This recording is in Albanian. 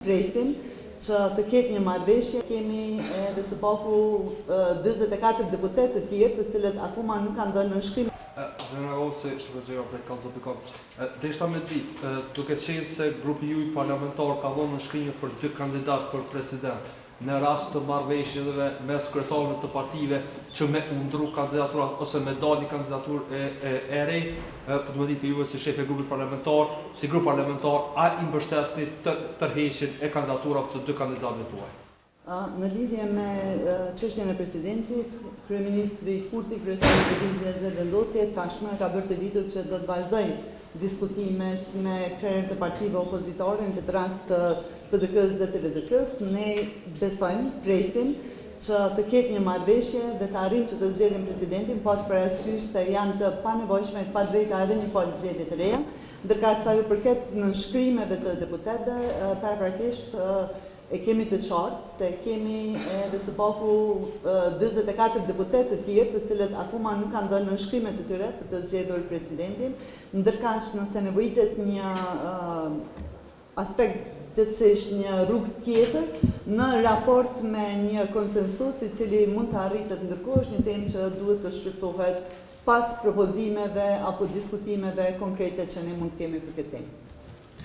Presim që të ketë një marrëveshje, kemi edhe së paku 44 deputetë të tjerë të cilët akoma nuk kanë dhënë nënshkrim. Zonja Nagavci, Shqipëria Xheva prej Kallxo.com. Deshta me ditë, duke qenë se grupi juaj parlamentar ka dhënë nënshkrime për dy kandidatë për president, Në rast të marrëveshjeve mes kryetarëve të partive që me u ndrru kandidaturat ose me dalë një kandidaturë e e e re, po du me ditë juve si shefe e grupit parlamentar, si grup parlamentar, a i mbështesni të tërheqjen e kandidaturave të dy kandidatëve tuaj? Në lidhje me çështjen e presidentit, kryeministri Kurti, kryetari i Lëvizjes Vetëvendosje, tashmë e ka bërë të ditur që do të vazhdojë diskutimet me krerët e partive opozitare, në këtë rast të PDK-së dhe të LDK-së, ne besojmë, presim, që të ketë një marrëveshje dhe të arrijmë që të zgjedhim presidentin, pas parasysh se janë të panevojshme e të padrejta edhe një palë zgjedhje të reja. Ndërkaq sa ju përket nënshkrimeve të deputetëve, paraprakisht E kemi të qartë se kemi edhe së paku 44 deputetë të tjerë të cilët akoma nuk kanë dhënë nënshkrimet e tyre për të zgjedhur presidentin, ndërkaq nëse nevojitet një aspekt gjegjësisht një rrugë tjetër në raport me një konsensus i cili mund të arritet ndërkohë është një temë që duhet të shqyrtohet pas propozimeve apo diskutimeve konkrete që ne mund të kemi për këtë temë.